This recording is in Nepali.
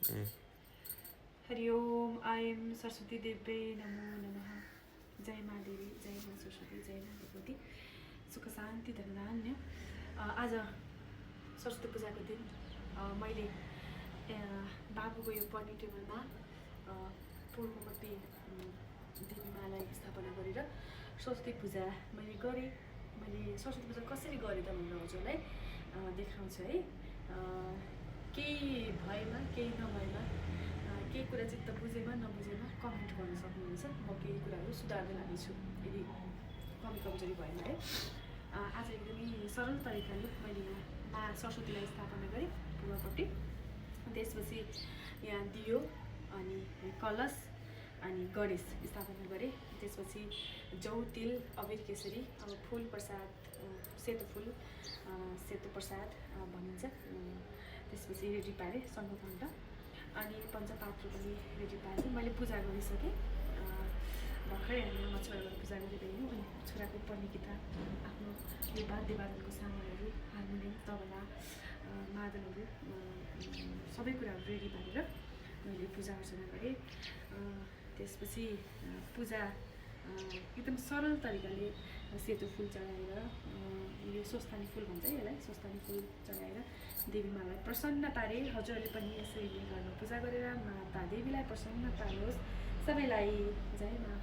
हरि ओम आयम सरस्वती देव्यै नमो नमः। जय माँ देवी, जय माँ सरस्वती, जय माँ भगवती, सुख शान्ति धनधान्य। आज सरस्वती पूजाको दिन मैले बाबुको यो पढ्ने टेबलमा पूर्वपट्टि देवीमालाई स्थापना गरेर सरस्वती पूजा मैले गरेँ। मैले सरस्वती पूजा कसरी गरेँ त भनेर हजुरलाई देखाउँछु है। केही भएमा केही नभएमा केही कुरा चित्त बुझेमा नबुझेमा कमेन्ट गर्न सक्नुहुन्छ। म केही कुराहरू सुधार्दै लानेछु यदि कमी कमजोरी भएन है। आज एकदमै सरल तरिकाले मैले यहाँ मा सरस्वतीलाई स्थापना गरेँ पूर्वपट्टि। त्यसपछि यहाँ दियो अनि कलश अनि गणेश स्थापना गरेँ। त्यसपछि जौ तिल अबिर केसरी अब फुल प्रसाद सेतो फुल सेतो प्रसाद भनिन्छ। त्यसपछि रेडी पारेँ सङ्घकण्ठ अनि पञ्चपात्र पनि रेडी पारेँ। मैले पूजा गरिसकेँ भर्खरै हामीमा छोराबाट पूजा गरिरहेँ। अनि छोराको पढ्ने किताब आफ्नो यो वाद्यवादनको सामानहरू हार्मोनियम तबला मादलहरू सबै कुराहरू रेडी पारेर मैले पूजा अर्चना गरेँ। त्यसपछि पूजा एकदम सरल तरिकाले सेतो फुल चढाएर यो स्वस्थानी फुल भन्छ यसलाई, स्वस्थानी फुल चढाएर देवीमालाई प्रसन्न पारे। हजुरहरूले पनि यसरी घरमा पूजा गरेर माता देवीलाई प्रसन्न पारोस्। सबैलाई जय माँ।